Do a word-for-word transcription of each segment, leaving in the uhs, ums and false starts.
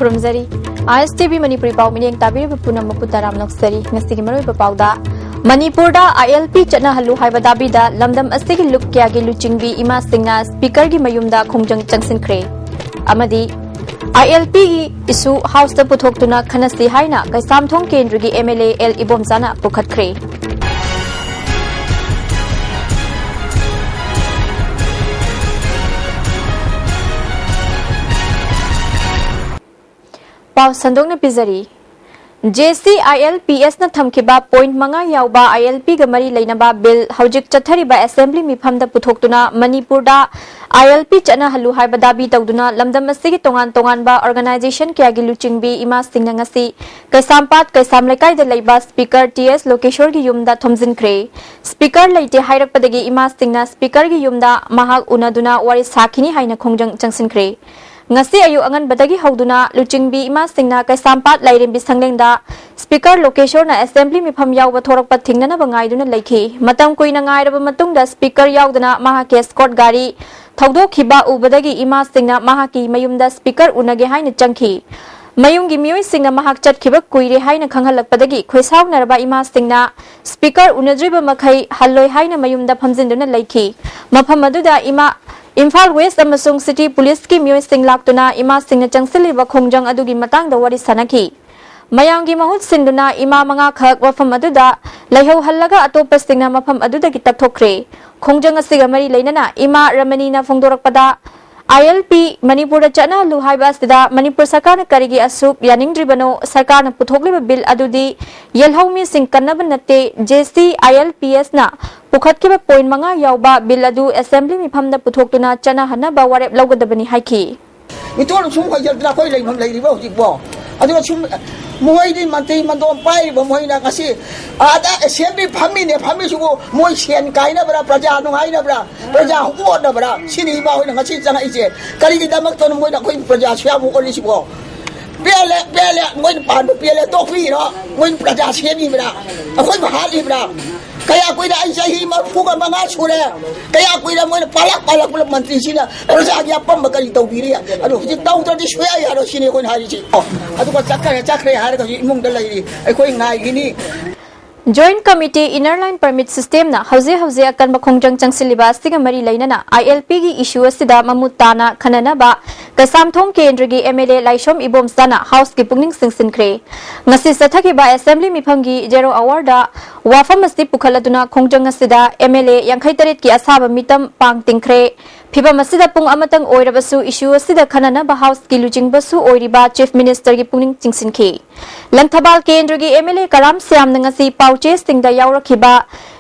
ꯈꯨꯔꯨꯝꯖꯔꯤ꯫ ꯑꯥꯏ ꯑꯦꯁ T V Manipuri ꯄꯥꯎ ꯃꯤꯠꯌꯦꯡ ꯇꯥꯕꯤꯔꯤꯕ ꯄꯨꯝꯅꯃꯛꯄꯨ ꯇꯔꯥꯝꯅ ꯑꯣꯛꯆꯔꯤ꯫ ꯉꯁꯤꯒꯤ ꯃꯔꯨꯑꯣꯏꯕ ꯄꯥꯎꯗ, ꯃꯅꯤꯄꯨꯔꯗ ꯑꯥꯏ ꯑꯦꯜ ꯄꯤ ꯆꯠꯅꯍꯜꯂꯨ ꯍꯥꯏꯕ ꯗꯥꯕꯤꯗ ꯂꯝꯗꯝ ꯑꯁꯤꯒꯤ ꯂꯨꯞ ꯀꯌꯥꯒꯤ ꯂꯨꯆꯤꯡꯕꯤ ꯏꯃꯥꯁꯤꯡꯅ ꯁ꯭ꯄꯤꯀꯔꯒꯤ ꯃꯌꯨꯝꯗ ꯈꯣꯡꯖꯪ ꯆꯪꯁꯤꯟꯈ꯭ꯔꯦ꯫ ꯑꯃꯗꯤ ꯑꯥꯏ ꯑꯦꯜ ꯄꯤꯒꯤ ꯏꯁꯨ ꯍꯥꯎꯁꯇ ꯄꯨꯊꯣꯛꯇꯨꯅ ꯈꯟꯅꯁꯤ ꯍꯥꯏꯅ ꯀꯩꯁꯥꯝꯊꯣꯡ ꯀꯦꯟꯗ꯭ꯔꯒꯤ ꯑꯦꯝ ꯑꯦꯜ ꯑꯦ ꯑꯦꯜ ꯏꯕꯣꯝꯆꯥꯅ ꯄꯨꯈꯠꯈ꯭ꯔꯦ꯫ ꯄꯥꯎ ꯁꯟꯗꯣꯛꯅ ꯄꯤꯖꯔꯤ꯫ J C I L P ꯑꯦꯁꯅ ꯊꯝꯈꯤꯕ ꯄꯣꯏꯟꯠ ꯃꯉꯥ ꯌꯥꯎꯕ ꯑꯥꯏ ꯑꯦꯜ ꯄꯤꯒ ꯃꯔꯤ ꯂꯩꯅꯕ ꯕꯤꯜ ꯍꯧꯖꯤꯛ ꯆꯠꯊꯔꯤꯕ ꯑꯦꯁꯦꯝꯕ꯭ꯂꯤ ꯃꯤꯐꯝꯗ ꯄꯨꯊꯣꯛꯇꯨꯅ ꯃꯅꯤꯄꯨꯔꯗ ꯑꯥꯏ ꯑꯦꯜ ꯄꯤ ꯆꯠꯅꯍꯜꯂꯨ ꯍꯥꯏꯕ ꯗꯥꯕꯤ ꯇꯧꯗꯨꯅ ꯂꯝꯗꯝ ꯑꯁꯤꯒꯤ ꯇꯣꯉꯥꯟ ꯇꯣꯉꯥꯟꯕ ꯑꯣꯔꯒꯅꯥꯏꯖꯦꯁꯟ ꯀꯌꯥꯒꯤ ꯂꯨꯆꯤꯡꯕꯤ ꯏꯃꯥꯁꯤꯡꯅ ꯉꯁꯤ ꯀꯩꯁꯥꯝꯄꯥꯠ ꯀꯩꯁꯥꯝ ꯂꯩꯀꯥꯏꯗ ꯂꯩꯕ ꯁ꯭ꯄꯤꯀꯔ ꯇꯤ ꯑꯦꯁ ꯂꯣꯀꯦꯁꯣꯔꯒꯤ ꯌꯨꯝꯗ ꯊꯣꯝꯖꯤꯟꯈ꯭ꯔꯦ꯫ ꯁ꯭ꯄꯤꯀꯔ ꯂꯩꯇꯦ ꯍꯥꯏꯔꯛꯄꯗꯒꯤ ꯏꯃꯥꯁꯤꯡꯅ ꯁ꯭ꯄꯤꯀꯔꯒꯤ ꯌꯨꯝꯗ ꯃꯍꯥꯛ ꯎꯅꯗꯨꯅ ꯋꯥꯔꯤ ꯁꯥꯈꯤꯅꯤ ꯍꯥꯏꯅ ꯈꯣꯡꯖꯪ ꯆꯪꯁꯤꯟꯈ꯭ꯔꯦ꯫ ꯉꯁꯤ ꯑꯌꯨꯛ ꯑꯉꯟꯕꯗꯒꯤ ꯍꯧꯗꯨꯅ ꯂꯨꯆꯤꯡꯕꯤ ꯏꯃꯥꯁꯤꯡꯅ ꯀꯩꯁꯥꯝꯄꯥꯠ ꯂꯥꯏꯔꯦꯝꯕꯤ ꯁꯪꯂꯦꯟꯗ ꯁ꯭ꯄꯤꯀꯔ ꯂꯣꯀꯦꯁꯣꯔꯅ ꯑꯦꯁꯦꯝꯕ꯭ꯂꯤ ꯃꯤꯐꯝ ꯌꯥꯎꯕ ꯊꯣꯔꯛꯄ ꯊꯤꯡꯅꯅꯕ ꯉꯥꯏꯗꯨꯅ ꯂꯩꯈꯤ꯫ ꯃꯇꯝ ꯀꯨꯏꯅ ꯉꯥꯏꯔꯕ ꯃꯇꯨꯡꯗ ꯁ꯭ꯄꯤꯀꯔ ꯌꯥꯎꯗꯅ ꯃꯍꯥꯛꯀꯤ ꯑꯦꯁꯀꯣꯔꯠ ꯒꯥꯔꯤ ꯊꯧꯗꯣꯛꯈꯤꯕ ꯎꯕꯗꯒꯤ ꯏꯃꯥꯁꯤꯡꯅ ꯃꯍꯥꯛꯀꯤ ꯃꯌꯨꯝꯗ ꯁ꯭ꯄꯤꯀꯔ ꯎꯅꯒꯦ ꯍꯥꯏꯅ ꯆꯪꯈꯤ꯫ ꯃꯌꯨꯝꯒꯤ ꯃꯤꯑꯣꯏꯁꯤꯡꯅ ꯃꯍꯥꯛ ꯆꯠꯈꯤꯕ ꯀꯨꯏꯔꯦ ꯍꯥꯏꯅ ꯈꯪꯍꯜꯂꯛꯄꯗꯒꯤ ꯈꯣꯏꯁꯥꯎꯅꯔꯕ ꯏꯃꯥꯁꯤꯡꯅ ꯁ꯭ꯄꯤꯀꯔ ꯎꯅꯗ꯭ꯔꯤꯕ ꯃꯈꯩ ꯍꯜꯂꯣꯏ ꯍꯥꯏꯅ ꯃꯌꯨꯝꯗ ꯐꯝꯖꯤꯟꯗꯨꯅ ꯂꯩꯈꯤ꯫ ꯃꯐꯝ ꯑꯗꯨꯗ ꯏꯃꯥ, ꯏꯝꯐꯥꯜ ꯋꯦꯁ ꯑꯃꯁꯨꯡ ꯁꯤꯇꯤ ꯄꯨꯂꯤꯁꯀꯤ ꯃꯤꯑꯣꯏꯁꯤꯡ ꯂꯥꯛꯇꯨꯅ ꯏꯃꯥꯁꯤꯡꯅ ꯆꯪꯁꯤꯜꯂꯤꯕ ꯈꯣꯡꯖꯪ ꯑꯗꯨꯒꯤ ꯃꯇꯥꯡꯗ ꯋꯥꯔꯤ ꯁꯥꯅꯈꯤ꯫ ꯃꯌꯥꯝꯒꯤ ꯃꯍꯨꯠ ꯁꯤꯟꯗꯨꯅ ꯏꯃꯥ ꯃꯉꯥꯈꯛ ꯃꯐꯝ ꯑꯗꯨꯗ ꯂꯩꯍꯧꯍꯜꯂꯒ ꯑꯇꯣꯞꯄꯁꯤꯡꯅ ꯃꯐꯝ ꯑꯗꯨꯗꯒꯤ ꯇꯛꯊꯣꯛꯈ꯭ꯔꯦ꯫ ꯈꯣꯡꯖꯪ ꯑꯁꯤꯒ ꯃꯔꯤ ꯂꯩꯅꯅ ꯏꯃꯥ ꯔꯃꯅꯤꯅ ꯐꯣꯡꯗꯣꯔꯛꯄꯗ, ꯑꯥꯏ ꯑꯦꯜ ꯄꯤ ꯃꯅꯤꯄꯨꯔꯗ ꯆꯠꯅꯍꯜꯂꯨ ꯍꯥꯏꯕ ꯑꯁꯤꯗ ꯃꯅꯤꯄꯨꯔ ꯁꯔꯀꯥꯔꯅ ꯀꯔꯤꯒꯤ ꯑꯁꯨꯛ ꯌꯥꯅꯤꯡꯗ꯭ꯔꯤꯕꯅꯣ? ꯁꯔꯀꯥꯔꯅ ꯄꯨꯊꯣꯛꯂꯤꯕ ꯕꯤꯜ ꯑꯗꯨꯗꯤ ꯌꯦꯜꯍꯧ ꯃꯤꯁꯤꯡ ꯀꯟꯅꯕ ꯅꯠꯇꯦ꯫ J C I L P ꯑꯦꯁꯅ ꯄꯨꯈꯠꯈꯤꯕ point ꯃꯉꯥ ꯌꯥꯎꯕ ꯕꯤꯜ ꯑꯗꯨ ꯑꯦꯁꯦꯝꯕ꯭ꯂꯤ ꯃꯤꯐꯝꯗ ꯄꯨꯊꯣꯛꯇꯨꯅ ꯆꯠꯅꯍꯟꯅꯕ ꯋꯥꯔꯦꯞ ꯂꯧꯒꯗꯕꯅꯤ ꯍꯥꯏꯈꯤ꯫ ꯃꯤꯇꯣꯟ ꯁꯨꯝ ꯍꯣꯏꯖꯤꯜꯂꯛꯇꯅ ꯑꯩꯈꯣꯏ ꯂꯩꯐꯝ ꯂꯩꯔꯤꯕ ꯍꯧꯖꯤꯛꯄꯣ? ꯑꯗꯨꯒ ꯁꯨꯝ ꯃꯣꯏꯗꯤ ꯃꯟꯇ꯭ꯔꯤ ꯃꯟꯗꯣꯝ ꯄꯥꯏꯔꯤꯕ ꯃꯣꯏꯅ ꯉꯁꯤ ꯑꯥꯗ ꯑꯦꯁꯦꯝꯕ꯭ꯂꯤ ꯐꯝꯃꯤꯅꯦ, ꯐꯝꯃꯤꯁꯤꯕꯨ ꯃꯣꯏ ꯁꯦꯟ ꯀꯥꯏꯅꯕ꯭ꯔꯥ, ꯄ꯭ꯔꯖꯥ ꯅꯨꯡꯉꯥꯏꯅꯕ꯭ꯔꯥ, ꯄ꯭ꯔꯖꯥ ꯑꯣꯠꯅꯕ꯭ꯔꯥ? ꯁꯤꯅꯤ ꯏꯃꯥ ꯍꯣꯏꯅ ꯉꯁꯤ ꯆꯪꯉꯛꯏꯁꯦ꯫ ꯀꯔꯤꯒꯤꯗꯃꯛꯇꯅꯣ ꯃꯣꯏꯅ ꯑꯩꯈꯣꯏ ꯄ꯭ꯔꯖꯥ ꯁꯤꯌꯥꯕꯨ ꯑꯣꯠꯂꯤꯁꯤꯕꯣ? ꯄꯦꯜꯂꯦ, ꯄꯦꯜꯂꯦ, ꯃꯣꯏꯅ ꯄꯥꯟꯕ ꯄꯦꯜꯂꯦ, ꯇꯣꯛꯄꯤꯔꯣ꯫ ꯃꯣꯏꯅ ꯄ꯭ꯔꯖꯥ ꯁꯦꯝꯃꯤꯕ꯭ꯔꯥ? ꯑꯩꯈꯣꯏꯕꯨ ꯍꯥꯠꯂꯤꯕ꯭ꯔꯥ? ꯀꯌꯥ ꯀꯨꯏꯔꯦ? ꯑꯩ ꯆꯍꯤ ꯃꯔꯤꯐꯨꯒ ꯃꯉꯥ ꯁꯨꯔꯦ꯫ ꯀꯌꯥ ꯀꯨꯏꯔꯦ ꯃꯣꯏꯅ ꯄꯥꯜꯂꯛ ꯄꯥꯜꯂꯛꯄꯗ ꯃꯟꯇ꯭ꯔꯤꯁꯤꯅ ꯄ꯭ꯔꯖꯥꯒꯤ ꯑꯄꯥꯝꯕ ꯀꯔꯤ ꯇꯧꯕꯤꯔꯤ? ꯑꯗꯣ ꯍꯧꯖꯤꯛ ꯇꯧꯗ꯭ꯔꯗꯤ ꯁꯨꯡꯌꯥ ꯌꯥꯔꯣꯏ ꯁꯤꯅꯤ ꯑꯩꯈꯣꯏꯅ ꯍꯥꯏꯔꯤꯁꯤ꯫ ꯑꯣ, ꯑꯗꯨꯒ ꯆꯠꯈ꯭ꯔꯦ ꯆꯠꯈ꯭ꯔꯦ ꯍꯥꯏꯔꯒ ꯍꯧꯖꯤꯛ ꯏꯃꯨꯡꯗ ꯂꯩꯔꯤ꯫ ꯑꯩꯈꯣꯏ ꯉꯥꯏꯒꯤꯅꯤ꯫ Joint Committee Inner Line Permit System ꯅ ꯍꯧꯖꯤꯛ ꯍꯧꯖꯤꯛ ꯑꯀꯟꯕ ꯈꯣꯡꯖꯪ ꯆꯪꯁꯤꯜꯂꯤꯕ ꯑꯁꯤꯒ ꯃꯔꯤ ꯂꯩꯅꯅ I L P ꯒꯤ issue ꯑꯁꯤꯗ ꯃꯃꯨꯠ ꯇꯥꯅ ꯈꯟꯅꯅꯕ ꯀꯩꯁꯥꯝꯊꯣꯡ ꯀꯦꯟꯗ꯭ꯔꯒꯤ M L A ꯂꯥꯏꯁꯣꯝ ꯏꯕꯣꯝꯆꯥꯅ House ꯀꯤ ꯄꯨꯛꯅꯤꯡ ꯆꯤꯡꯁꯤꯟꯈ꯭ꯔꯦ꯫ ꯉꯁꯤ ꯆꯠꯊꯈꯤꯕ Assembly ꯃꯤꯐꯝꯒꯤ Zero Hour ꯗ ꯋꯥꯐꯝ ꯑꯁꯤ ꯄꯨꯈꯠꯂꯗꯨꯅ ꯈꯣꯡꯖꯪ ꯑꯁꯤꯗ M L A ꯌꯥꯡꯈꯩ ꯇꯔꯦꯠꯀꯤ ꯑꯁꯥꯕ ꯃꯤꯇꯝ ꯄꯥꯡ ꯇꯤꯡꯈ꯭ꯔꯦ꯫ ꯐꯤꯚꯝ ꯑꯁꯤꯗ ꯄꯨꯡ ꯑꯃꯇꯪ ꯑꯣꯏꯔꯕꯁꯨ issue ꯑꯁꯤꯗ ꯈꯟꯅꯅꯕ House ꯀꯤ ꯂꯨꯆꯤꯡꯕꯁꯨ ꯑꯣꯏꯔꯤꯕ Chief Minister ꯒꯤ ꯄꯨꯛꯅꯤꯡ ꯆꯤꯡꯁꯤꯟꯈꯤ꯫ ꯂꯪꯊꯕꯥꯜ ꯀꯦꯟꯗ꯭ꯔꯒꯤ M L A ꯀꯔꯥꯝ ꯁ꯭ꯌꯥꯝꯅ ꯉꯁꯤ ꯄꯥꯎꯆꯦꯁꯤꯡꯗ ꯌꯥꯎꯔꯛꯈꯤꯕ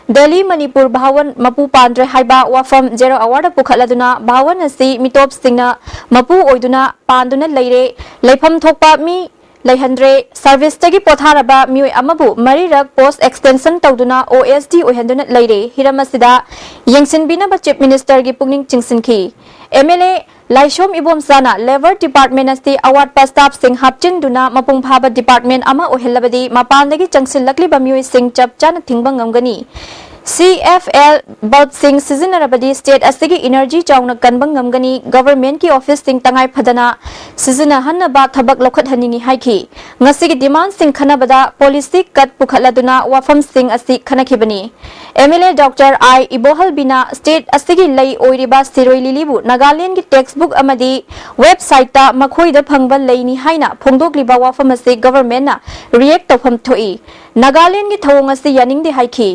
ꯗꯦꯜꯂꯤ ꯃꯅꯤꯄꯨꯔ ꯚꯥꯋꯟ ꯃꯄꯨ ꯄꯥꯟꯗ꯭ꯔꯦ ꯍꯥꯏꯕ ꯋꯥꯐꯝ Zero Hour ꯗ ꯄꯨꯈꯠꯂꯗꯨꯅ ꯚꯥꯋꯟ ꯑꯁꯤ ꯃꯤꯇꯣꯞꯁꯤꯡꯅ ꯃꯄꯨ ꯑꯣꯏꯗꯨꯅ ꯄꯥꯟꯗꯨꯅ ꯂꯩꯔꯦ, ꯂꯩꯐꯝ ꯊꯣꯛꯄ ꯃꯤ ꯂꯩꯍꯟꯗ꯭ꯔꯦ, service ꯇꯒꯤ ꯄꯣꯊꯥꯔꯕ ꯃꯤꯑꯣꯏ ꯑꯃꯕꯨ ꯃꯔꯤꯔꯛ post extension ꯇꯧꯗꯨꯅ O S D ꯑꯣꯏꯍꯟꯗꯨꯅ ꯂꯩꯔꯦ꯫ ꯍꯤꯔꯝ ꯑꯁꯤꯗ ꯌꯦꯡꯁꯤꯟꯕꯤꯅꯕ Chief Minister ꯒꯤ ꯄꯨꯛꯅꯤꯡ ꯆꯤꯡꯁꯤꯟꯈꯤ꯫ M L A ꯂꯥꯏꯁꯣꯝ ꯏꯕꯣꯝꯆꯥꯅ Labour Department ꯑꯁꯤ ꯑꯋꯥꯠꯄ staff ꯁꯤꯡ ꯍꯥꯞꯆꯤꯟꯗꯨꯅ ꯃꯄꯨꯡ ꯐꯥꯕ department ꯑꯃ ꯑꯣꯏꯍꯜꯂꯕꯗꯤ ꯃꯄꯥꯟꯗꯒꯤ ꯆꯪꯁꯤꯜꯂꯛꯂꯤꯕ ꯃꯤꯑꯣꯏꯁꯤꯡ ꯆꯞ ꯆꯥꯅ ꯊꯤꯡꯕ ꯉꯝꯒꯅꯤ꯫ C F L bulb ꯁꯤꯡ ꯁꯤꯖꯤꯟꯅꯔꯕꯗꯤ state ꯑꯁꯤꯒꯤ energy ꯆꯥꯎꯅ ꯀꯟꯕ ꯉꯝꯒꯅꯤ꯫ Government ꯀꯤ office ꯁꯤꯡ ꯇꯉꯥꯏ ꯐꯗꯅ ꯁꯤꯖꯤꯟꯅꯍꯟꯅꯕ ꯊꯕꯛ ꯂꯧꯈꯠꯍꯟꯅꯤꯡꯏ ꯍꯥꯏꯈꯤ꯫ ꯉꯁꯤꯒꯤ demand ꯁꯤꯡ ꯈꯟꯅꯕꯗ policy cut ꯄꯨꯈꯠꯂꯗꯨꯅ ꯋꯥꯐꯝꯁꯤꯡ ꯑꯁꯤ ꯈꯟꯅꯈꯤꯕꯅꯤ꯫ M L A Doctor I ꯏꯕꯣꯍꯜꯕꯤꯅ state ꯑꯁꯤꯒꯤ ꯂꯩ ꯑꯣꯏꯔꯤꯕ ꯁꯤꯔꯣꯏ ꯂꯤꯂꯤꯕꯨ ꯅꯥꯒꯥꯂꯦꯟꯒꯤ text book ꯑꯃꯗꯤ website ꯇ ꯃꯈꯣꯏꯗ ꯐꯪꯕ ꯂꯩꯅꯤ ꯍꯥꯏꯅ ꯐꯣꯡꯗꯣꯛꯂꯤꯕ ꯋꯥꯐꯝ ꯑꯁꯤ government ꯅ react ꯇꯧꯐꯝ ꯊꯣꯛꯏ꯫ ꯅꯥꯒꯥꯂꯦꯟꯒꯤ ꯊꯧꯑꯣꯡ ꯑꯁꯤ ꯌꯥꯅꯤꯡꯗꯦ ꯍꯥꯏꯈꯤ꯫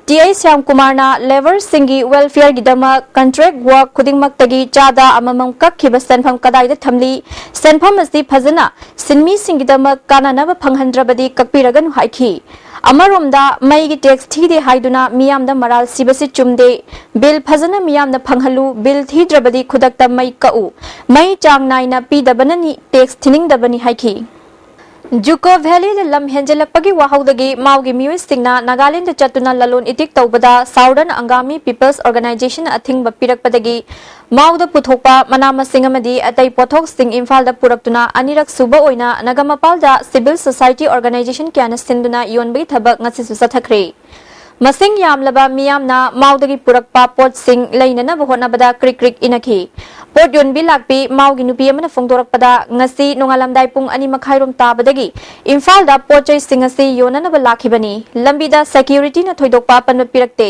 T I ꯁ꯭ꯌꯥꯝꯀꯨꯃꯥꯔꯅ labour ꯁꯤꯡꯒꯤ welfare ꯒꯤꯗꯃꯛ contract work ꯈꯨꯗꯤꯡꯃꯛꯇꯒꯤ ꯆꯥꯗ ꯑꯃꯃꯝ ꯀꯛꯈꯤꯕ ꯁꯦꯟꯐꯝ ꯀꯗꯥꯏꯗ ꯊꯝꯂꯤ? ꯁꯦꯟꯐꯝ ꯑꯁꯤ ꯐꯖꯅ ꯁꯤꯟꯃꯤꯁꯤꯡꯒꯤꯗꯃꯛ ꯀꯥꯟꯅꯅꯕ ꯐꯪꯍꯟꯗ꯭ꯔꯕꯗꯤ ꯀꯛꯄꯤꯔꯒꯅꯨ ꯍꯥꯏꯈꯤ꯫ ꯑꯃꯔꯣꯝꯗ ꯃꯩꯒꯤ tax ꯊꯤꯗꯦ ꯍꯥꯏꯗꯨꯅ ꯃꯤꯌꯥꯝꯗ ꯃꯔꯥꯜ ꯁꯤꯕꯁꯤ ꯆꯨꯝꯗꯦ꯫ Bill ꯐꯖꯅ ꯃꯤꯌꯥꯝꯗ ꯐꯪꯍꯜꯂꯨ, bill ꯊꯤꯗ꯭ꯔꯕꯗꯤ ꯈꯨꯗꯛꯇ ꯃꯩ ꯀꯛꯎ꯫ ꯃꯩ ꯆꯥꯡ ꯅꯥꯏꯅ ꯄꯤꯗꯕꯅꯅꯤ tax ꯊꯤꯅꯤꯡꯗꯕꯅꯤ ꯍꯥꯏꯈꯤ꯫ ꯖꯨꯀꯣ ꯚꯦꯂꯤꯗ ꯂꯝ ꯍꯦꯟꯖꯤꯜꯂꯛꯄꯒꯤ ꯋꯥꯍꯧꯗꯒꯤ ꯃꯥꯎꯒꯤ ꯃꯤꯑꯣꯏꯁꯤꯡꯅ ꯅꯥꯒꯥꯂꯦꯟꯗ ꯆꯠꯇꯨꯅ ꯂꯂꯣꯟ ꯏꯇꯤꯛ ꯇꯧꯕꯗ Southern Angami People's Organisation ꯅ ꯑꯊꯤꯡꯕ ꯄꯤꯔꯛꯄꯗꯒꯤ ꯃꯥꯎꯗ ꯄꯨꯊꯣꯛꯄ ꯃꯅꯥ ꯃꯁꯤꯡ ꯑꯃꯗꯤ ꯑꯇꯩ ꯄꯣꯠꯊꯣꯛꯁꯤꯡ ꯏꯝꯐꯥꯜꯗ ꯄꯨꯔꯛꯇꯨꯅ ꯑꯅꯤꯔꯛ ꯁꯨꯕ ꯑꯣꯏꯅ ꯅꯒꯃꯄꯥꯜꯗ civil society organisation ꯀꯌꯥꯅ ꯁꯤꯟꯗꯨꯅ ꯌꯣꯟꯕꯒꯤ ꯊꯕꯛ ꯉꯁꯤꯁꯨ ꯆꯠꯊꯈ꯭ꯔꯦ꯫ ꯃꯁꯤꯡ ꯌꯥꯝꯂꯕ ꯃꯤꯌꯥꯝꯅ ꯃꯥꯎꯗꯒꯤ ꯄꯨꯔꯛꯄ ꯄꯣꯠꯁꯤꯡ ꯂꯩꯅꯅꯕ ꯍꯣꯠꯅꯕꯗ ꯀ꯭ꯔꯤꯛ ꯀ꯭ꯔꯤꯛ ꯏꯅꯈꯤ꯫ ꯄꯣꯠ ꯌꯣꯟꯕꯤ ꯂꯥꯛꯄꯤ ꯃꯥꯎꯒꯤ ꯅꯨꯄꯤ ꯑꯃꯅ ꯐꯣꯡꯗꯣꯔꯛꯄꯗ, ꯉꯁꯤ ꯅꯣꯡꯉꯥꯜꯂꯝꯗꯥꯏ ꯄꯨꯡ ꯑꯅꯤ ꯃꯈꯥꯏꯔꯣꯝ ꯇꯥꯕꯗꯒꯤ ꯏꯝꯐꯥꯜꯗ ꯄꯣꯠ ꯆꯩꯁꯤꯡ ꯑꯁꯤ ꯌꯣꯟꯅꯅꯕ ꯂꯥꯛꯈꯤꯕꯅꯤ꯫ ꯂꯝꯕꯤꯗ ꯁꯦꯀ꯭ꯌꯨꯔꯤꯇꯤꯅ ꯊꯣꯏꯗꯣꯛꯄ ꯑꯄꯟꯕ ꯄꯤꯔꯛꯇꯦ꯫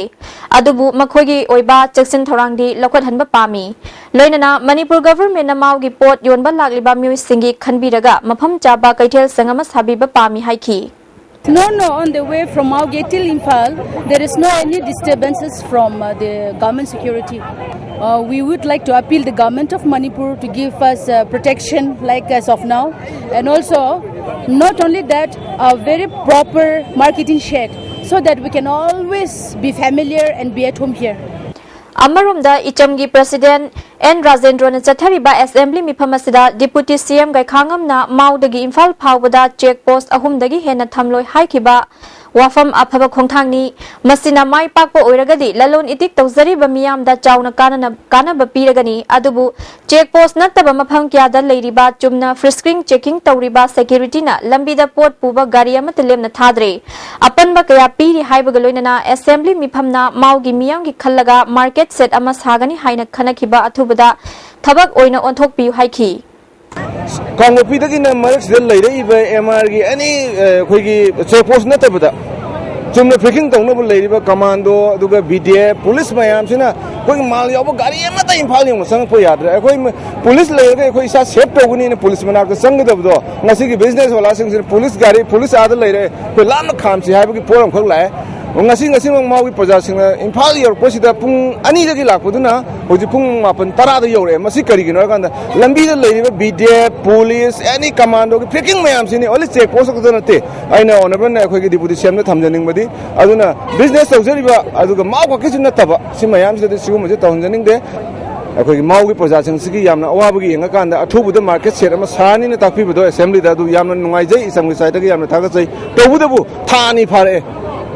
ꯑꯗꯨꯕꯨ ꯃꯈꯣꯏꯒꯤ ꯑꯣꯏꯕ ꯆꯦꯛꯁꯤꯟ ꯊꯧꯔꯥꯡꯗꯤ ꯂꯧꯈꯠꯍꯟꯕ ꯄꯥꯝꯃꯤ꯫ ꯂꯣꯏꯅꯅ ꯃꯅꯤꯄꯨꯔ ꯒꯚꯔꯟꯃꯦꯟꯅ ꯃꯥꯎꯒꯤ ꯄꯣꯠ ꯌꯣꯟꯕ ꯂꯥꯛꯂꯤꯕ ꯃꯤꯑꯣꯏꯁꯤꯡꯒꯤ ꯈꯟꯕꯤꯔꯒ ꯃꯐꯝ ꯆꯥꯕ ꯀꯩꯊꯦꯜ ꯁꯪ ꯑꯃ ꯁꯥꯕꯤꯕ ꯄꯥꯝꯃꯤ ꯍꯥꯏꯈꯤ꯫ No, no, on the way from Mawgate till Imphal, there is no any disturbances from uh, the government security. Uh, we would like to appeal the government of Manipur to give us uh, protection like as of now, and also not only that, a very proper marketing shed so that we can always be familiar and be at home here. ꯑꯃꯔꯣꯝꯗ ꯏꯆꯝꯒꯤ president and ꯔꯥꯖꯦꯟꯗ꯭ꯔꯣꯅ ꯆꯠꯊꯔꯤꯕ assembly ꯃꯤꯐꯝ ꯑꯁꯤꯗ deputy CM ꯒꯥꯏꯈꯥꯉꯝꯅ ꯃꯥꯎꯗꯒꯤ Imphal ꯐꯥꯎꯕꯗ check post ꯑꯍꯨꯝꯗꯒꯤ ꯍꯦꯟꯅ ꯊꯝꯂꯣꯏ ꯍꯥꯏꯈꯤꯕ ꯋꯥꯐꯝ ꯑꯐꯕ ꯈꯣꯡꯊꯥꯡꯅꯤ꯫ ꯃꯁꯤꯅ ꯃꯥꯏ ꯄꯥꯛꯄ ꯑꯣꯏꯔꯒꯗꯤ ꯂꯂꯣꯟ ꯏꯇꯤꯛ ꯇꯧꯖꯔꯤꯕ ꯃꯤꯌꯥꯝꯗ ꯆꯥꯎꯅ ꯀꯥꯟꯅꯅ-, ꯀꯥꯟꯅꯕ ꯄꯤꯔꯒꯅꯤ꯫ ꯑꯗꯨꯕꯨ ꯆꯦꯛ ꯄꯣꯁꯠ ꯅꯠꯇꯕ ꯃꯐꯝ ꯀꯌꯥꯗ ꯂꯩꯔꯤꯕ ꯆꯨꯝꯅ ꯐ꯭ꯔꯤꯁꯀ꯭ꯔꯤꯡ ꯆꯦꯀꯤꯡ ꯇꯧꯔꯤꯕ ꯁꯦꯀ꯭ꯌꯨꯔꯤꯇꯤꯅ ꯂꯝꯕꯤꯗ ꯄꯣꯠ ꯄꯨꯕ ꯒꯥꯔꯤ ꯑꯃꯠꯇ ꯂꯦꯝꯅ ꯊꯥꯗ꯭ꯔꯦ꯫ ꯑꯄꯟꯕ ꯀꯌꯥ ꯄꯤꯔꯤ ꯍꯥꯏꯕꯒ ꯂꯣꯏꯅꯅ ꯑꯦꯁꯦꯝꯕ꯭ꯂꯤ ꯃꯤꯐꯝꯅ ꯃꯥꯎꯒꯤ ꯃꯤꯌꯥꯝꯒꯤ ꯈꯜꯂꯒ ꯃꯥꯔꯀꯦꯠ ꯁꯦꯠ ꯑꯃ ꯁꯥꯒꯅꯤ ꯍꯥꯏꯅ ꯈꯟꯅꯈꯤꯕ ꯑꯊꯨꯕꯗ ꯊꯕꯛ ꯑꯣꯏꯅ ꯑꯣꯟꯊꯣꯛꯄꯤꯌꯨ ꯍꯥꯏꯈꯤ꯫ ꯀꯥꯡꯄꯣꯛꯄꯤꯗꯒꯤꯅ ꯃꯔꯛꯁꯤꯗ ꯂꯩꯔꯛꯏꯕ ꯑꯦꯝ ꯑꯥꯔꯒꯤ ꯑꯦꯅꯤ, ꯑ, ꯑꯩꯈꯣꯏꯒꯤ ꯆꯦꯛ ꯄꯣꯁꯠ ꯅꯠꯇꯕꯗ ꯆꯨꯝꯅ ꯐ꯭ꯔꯤꯁꯀ꯭ꯔꯤꯡ ꯇꯧꯅꯕ ꯂꯩꯔꯤꯕ ꯀꯃꯥꯟꯗꯣ, ꯑꯗꯨꯒ ꯕꯤ ꯗꯤ ꯑꯦꯐ, ꯄꯨꯂꯤꯁ ꯃꯌꯥꯝꯁꯤꯅ ꯑꯩꯈꯣꯏꯒꯤ ꯃꯥꯜ ꯌꯥꯎꯕ ꯒꯥꯔꯤ ꯑꯃꯠꯇ ꯏꯝꯐꯥꯜ ꯌꯧꯅ ꯆꯪꯉꯛꯄ ꯌꯥꯗ꯭ꯔꯦ꯫ ꯑꯩꯈꯣꯏ ꯃ-, ꯄꯨꯂꯤꯁ ꯂꯩꯔꯒ ꯑꯩꯈꯣꯏ ꯏꯁꯥ ꯁꯦꯐ ꯇꯧꯒꯅꯤꯅ ꯄꯨꯂꯤꯁ ꯃꯅꯥꯛꯇ ꯆꯪꯒꯗꯕꯗꯣ ꯉꯁꯤꯒꯤ ꯕꯤꯖꯤꯅꯦꯁ ꯋꯥꯂꯥꯁꯤꯡꯁꯤꯅ ꯄꯨꯂꯤꯁ ꯒꯥꯔꯤ, ꯄꯨꯂꯤꯁ ꯑꯥꯗ ꯂꯩꯔꯦ, ꯑꯩꯈꯣꯏ ꯂꯥꯞꯅ ꯈꯥꯝꯁꯤ ꯍꯥꯏꯕꯒꯤ ꯄꯣꯠ ꯑꯃꯈꯛ ꯂꯥꯛꯑꯦ꯫ ꯉꯁꯤ, ꯉꯁꯤꯃꯛ ꯃꯥꯎꯒꯤ ꯄ꯭ꯔꯖꯥꯁꯤꯡꯅ ꯏꯝꯐꯥꯜ ꯌꯧꯔꯛꯄꯁꯤꯗ ꯄꯨꯡ ꯑꯅꯤꯗꯒꯤ ꯂꯥꯛꯄꯗꯨꯅ ꯍꯧꯖꯤꯛ ꯄꯨꯡ ꯃꯥꯄꯟ ꯇꯔꯥꯗ ꯌꯧꯔꯛꯑꯦ꯫ ꯃꯁꯤ ꯀꯔꯤꯒꯤꯅꯣ ꯍꯥꯏꯀꯥꯟꯗ ꯂꯝꯕꯤꯗ ꯂꯩꯔꯤꯕ ꯕꯤ ꯗꯤ ꯑꯦꯐ, ꯄꯨꯂꯤꯁ, ꯑꯦꯅꯤ ꯀꯃꯥꯟꯗꯣꯒꯤ ꯐ꯭ꯔꯤꯁꯀ꯭ꯔꯤꯡ ꯃꯌꯥꯝꯁꯤꯅꯤ꯫ ꯑꯣꯟꯂꯤ ꯆꯦꯛ ꯄꯣꯁꯠ ꯈꯛꯇ ꯅꯠꯇꯦ꯫ ꯑꯩꯅ ꯑꯣꯅꯔꯦꯕꯜꯅ ꯑꯩꯈꯣꯏꯒꯤ ꯗꯤꯄꯨꯇꯤ ꯁꯤ ꯑꯦꯝꯗ ꯊꯝꯖꯅꯤꯡꯕꯗꯤ, ꯑꯗꯨꯅ ꯕꯤꯖꯤꯅꯦꯁ ꯇꯧꯖꯔꯤꯕ ꯑꯗꯨꯒ ꯃꯥꯎ ꯈꯛꯀꯤꯁꯨ ꯅꯠꯇꯕ ꯁꯤ ꯃꯌꯥꯝꯁꯤꯗꯗꯤ ꯁꯤꯒꯨꯝꯕꯁꯦ ꯇꯧꯍꯟꯖꯅꯤꯡꯗꯦ꯫ ꯑꯩꯈꯣꯏꯒꯤ ꯃꯥꯎꯒꯤ ꯄ꯭ꯔꯖꯥꯁꯤꯡꯁꯤꯒꯤ ꯌꯥꯝꯅ ꯑꯋꯥꯕꯒꯤ ꯌꯦꯡꯉꯀꯥꯟꯗ ꯑꯊꯨꯕꯗ ꯃꯥꯔꯀꯦꯠ ꯁꯦꯠ ꯑꯃ ꯁꯥꯔꯅꯤꯅ ꯇꯥꯛꯄꯤꯕꯗꯣ ꯑꯦꯁꯦꯝꯕ꯭ꯂꯤꯗ ꯑꯗꯨ ꯌꯥꯝꯅ ꯅꯨꯡꯉꯥꯏꯖꯩ, ꯏꯆꯝꯒꯤ ꯁꯥꯏꯠꯇꯒꯤ ꯌꯥꯝꯅ ꯊꯥꯒꯠꯆꯩ꯫ ꯇꯧꯕꯇꯕꯨ ꯊꯥ ꯑꯅꯤ ꯐꯥꯔꯛꯑꯦ,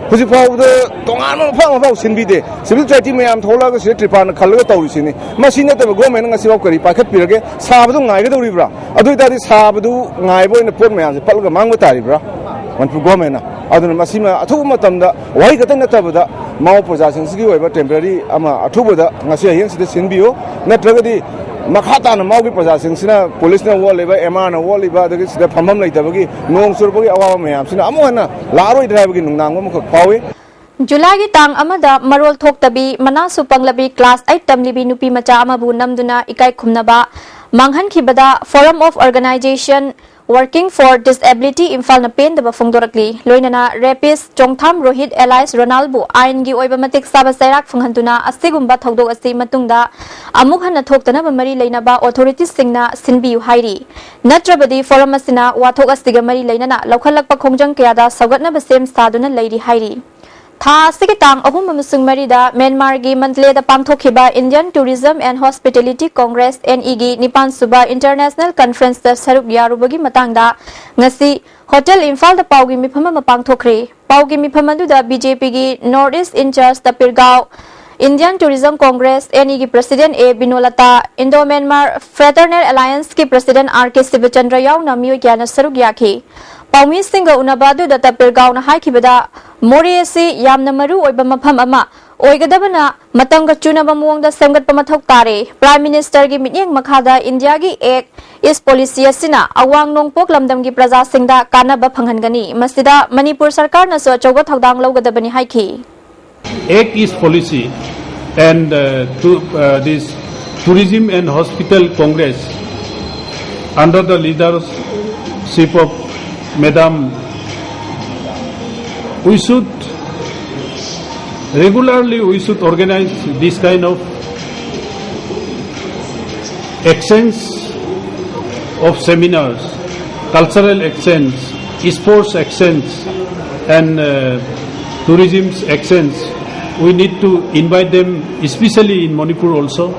ꯍꯧꯖꯤꯛ ꯐꯥꯎꯕꯗ ꯇꯣꯉꯥꯟꯕ ꯃꯐꯝ ꯑꯃꯐꯥꯎ ꯁꯤꯟꯕꯤꯗꯦ꯫ ꯁꯤꯚꯤꯜ ꯁꯣꯁꯥꯏꯇꯤ ꯃꯌꯥꯝ ꯊꯣꯛꯂꯛꯑꯒ ꯁꯤꯗ ꯇ꯭ꯔꯤꯄꯥꯟꯅ ꯈꯜꯂꯒ ꯇꯧꯔꯤꯁꯤꯅꯤ꯫ ꯃꯁꯤ ꯅꯠꯇꯕ ꯒꯣꯔꯃꯦꯟꯅ ꯉꯁꯤꯐꯥꯎ ꯀꯔꯤ ꯄꯥꯏꯈꯠꯄꯤꯔꯒꯦ? ꯁꯥꯕꯗꯨ ꯉꯥꯏꯒꯗꯧꯔꯤꯕ꯭ꯔꯥ? ꯑꯗꯨ ꯑꯣꯏꯇꯥꯔꯗꯤ ꯁꯥꯕꯗꯨ ꯉꯥꯏꯕ ꯑꯣꯏꯅ ꯄꯣꯠ ꯃꯌꯥꯝꯁꯦ ꯄꯠꯂꯒ ꯃꯥꯡꯕ ꯇꯥꯔꯤꯕ꯭ꯔꯥ ꯃꯅꯤꯄꯨꯔ ꯒꯣꯔꯃꯦꯟꯅ? ꯑꯗꯨꯅ ꯃꯁꯤꯃ ꯑꯊꯨꯕ ꯃꯇꯝꯗ ꯋꯥꯍꯩ ꯈꯛꯇ ꯅꯠꯇꯕꯗ ꯃꯥꯎ ꯄ꯭ꯔꯖꯥꯁꯤꯡꯁꯤꯒꯤ ꯑꯣꯏꯕ temporary ꯑꯃ ꯑꯊꯨꯕꯗ ꯉꯁꯤ ꯍꯌꯦꯡꯁꯤꯗ ꯁꯤꯟꯕꯤꯌꯨ, ꯅꯠꯇ꯭ꯔꯒꯗꯤ ꯃꯈꯥ ꯇꯥꯅ ꯃꯥꯎꯒꯤ ꯄ꯭ꯔꯖꯥꯁꯤꯡꯁꯤꯅ ꯄꯨꯂꯤꯁꯅ ꯑꯣꯠꯂꯤꯕ, ꯑꯦꯝ ꯑꯥꯔꯅ ꯑꯣꯠꯂꯤꯕ, ꯑꯗꯒꯤ ꯁꯤꯗ ꯐꯝꯐꯝ ꯂꯩꯇꯕꯒꯤ, ꯅꯣꯡ ꯆꯨꯔꯛꯄꯒꯤ ꯑꯋꯥꯕ ꯃꯌꯥꯝꯁꯤꯅ ꯑꯃꯨꯛ ꯍꯟꯅ ꯂꯥꯛꯑꯔꯣꯏꯗ꯭ꯔꯥ ꯍꯥꯏꯕꯒꯤ ꯅꯨꯡꯅꯥꯡꯕ ꯑꯃꯈꯛ ꯐꯥꯎꯏ꯫ ꯖꯨꯂꯥꯏꯒꯤ ꯇꯥꯡ ꯑꯃꯗ ꯃꯔꯣꯜ ꯊꯣꯛꯇꯕꯤ ꯃꯅꯥꯁꯨ ꯄꯪꯂꯕꯤ class eight ꯇꯝꯂꯤꯕꯤ ꯅꯨꯄꯤ ꯃꯆꯥ ꯑꯃꯕꯨ ꯅꯝꯗꯨꯅ ꯏꯀꯥꯏ ꯈꯨꯝꯅꯕ ꯃꯥꯡꯍꯟꯈꯤꯕꯗ Forum of Organisation Working for Disability ꯏꯝꯐꯥꯜꯅ ꯄꯦꯟꯗꯕ ꯐꯣꯡꯗꯣꯔꯛꯂꯤ꯫ ꯂꯣꯏꯅꯅ rapist ꯆꯣꯡꯊꯥꯝ ꯔꯣꯍꯤꯠ alias ꯔꯣꯅꯥꯜꯕꯨ ꯑꯥꯏꯟꯒꯤ ꯑꯣꯏꯕ ꯃꯇꯤꯛ ꯆꯥꯕ ꯆꯩꯔꯥꯛ ꯐꯪꯍꯟꯗꯨꯅ ꯑꯁꯤꯒꯨꯝꯕ ꯊꯧꯗꯣꯛ ꯑꯁꯤ ꯃꯇꯨꯡꯗ ꯑꯃꯨꯛ ꯍꯟꯅ ꯊꯣꯛꯇꯅꯕ ꯃꯔꯤ ꯂꯩꯅꯕ authorityꯁꯤꯡꯅ ꯁꯤꯟꯕꯤꯌꯨ ꯍꯥꯏꯔꯤ꯫ ꯅꯠꯇ꯭ꯔꯕꯗꯤ forum ꯑꯁꯤꯅ ꯋꯥꯊꯣꯛ ꯑꯁꯤꯒ ꯃꯔꯤ ꯂꯩꯅꯅ ꯂꯧꯈꯠꯂꯛꯄ ꯈꯣꯡꯖꯪ ꯀꯌꯥꯗ ꯁꯧꯒꯠꯅꯕ ꯁꯦꯝ ꯁꯥꯗꯨꯅ ꯂꯩꯔꯤ ꯍꯥꯏꯔꯤ꯫ ꯊꯥ ꯑꯁꯤꯒꯤ ꯇꯥꯡ ꯑꯍꯨꯝ ꯑꯃꯁꯨꯡ ꯃꯔꯤꯗ ꯃ꯭ꯌꯥꯟꯃꯥꯔꯒꯤ ꯃꯟꯗꯂꯦꯗ ꯄꯥꯡꯊꯣꯛꯈꯤꯕ Indian Tourism and Hospitality Congress, N ꯏꯒꯤ ꯅꯤꯄꯥꯟ ꯁꯨꯕ International Conferenceꯇ ꯁꯔꯨꯛ ꯌꯥꯔꯨꯕꯒꯤ ꯃꯇꯥꯡꯗ ꯉꯁꯤ ꯍꯣꯇꯦꯜ ꯏꯝꯐꯥꯜꯗ ꯄꯥꯎꯒꯤ ꯃꯤꯐꯝ ꯑꯃ ꯄꯥꯡꯊꯣꯛꯈ꯭ꯔꯦ꯫ ꯄꯥꯎꯒꯤ ꯃꯤꯐꯝ ꯑꯗꯨꯗ ꯕꯤ ꯖꯦ ꯄꯤꯒꯤ North East in-charge ꯇꯄꯤꯔꯒꯥꯎ, Indian Tourism Congress, ꯑꯦꯟ ꯏꯒꯤ president ꯑꯦ ꯕꯤꯅꯣꯂꯇꯥ, Indo-Myanmar Fraternal Allianceꯀꯤ president ꯑꯥꯔ ꯀꯦ ꯁꯤꯕꯆꯟꯗ꯭ꯔ ꯌꯥꯎꯅ ꯃꯤꯑꯣꯏ ꯀꯌꯥꯅ ꯁꯔꯨꯛ ꯌꯥꯈꯤ꯫ ꯄꯥꯎꯃꯤꯁꯤꯡꯒ ꯎꯅꯕ ꯑꯗꯨꯗ ꯇꯄꯤꯔꯒꯥꯎꯅ ꯍꯥꯏꯈꯤꯕꯗ, ꯃꯣꯔꯦ ꯑꯁꯤ ꯌꯥꯝꯅ ꯃꯔꯨ ꯑꯣꯏꯕ ꯃꯐꯝ ꯑꯃ ꯑꯣꯏꯒꯗꯕꯅ ꯃꯇꯝꯒ ꯆꯨꯅꯕ ꯃꯑꯣꯡꯗ ꯁꯦꯝꯒꯠꯄ ꯃꯊꯧ ꯇꯥꯔꯦ꯫ Prime Ministerꯒꯤ ꯃꯤꯠꯌꯦꯡ ꯃꯈꯥꯗ ꯏꯟꯗꯤꯌꯥꯒꯤ Act East Policy ꯑꯁꯤꯅ ꯑꯋꯥꯡ ꯅꯣꯡꯄꯣꯛ ꯂꯝꯗꯝꯒꯤ ꯄ꯭ꯔꯖꯥꯁꯤꯡꯗ ꯀꯥꯟꯅꯕ ꯐꯪꯍꯟꯒꯅꯤ꯫ ꯃꯁꯤꯗ ꯃꯅꯤꯄꯨꯔ ꯁꯔꯀꯥꯔꯅꯁꯨ ꯑꯆꯧꯕ ꯊꯧꯗꯥꯡ ꯂꯧꯒꯗꯕꯅꯤ ꯍꯥꯏꯈꯤ꯫ Act East Policy and, uh, to, uh, this Tourism and Hospital Congress under the leadership of Madam, we should regularly, we should organize this kind of exchange of seminars, cultural exchange, sports exchange, and, uh, tourism exchange. We need to invite them, especially in Manipur also.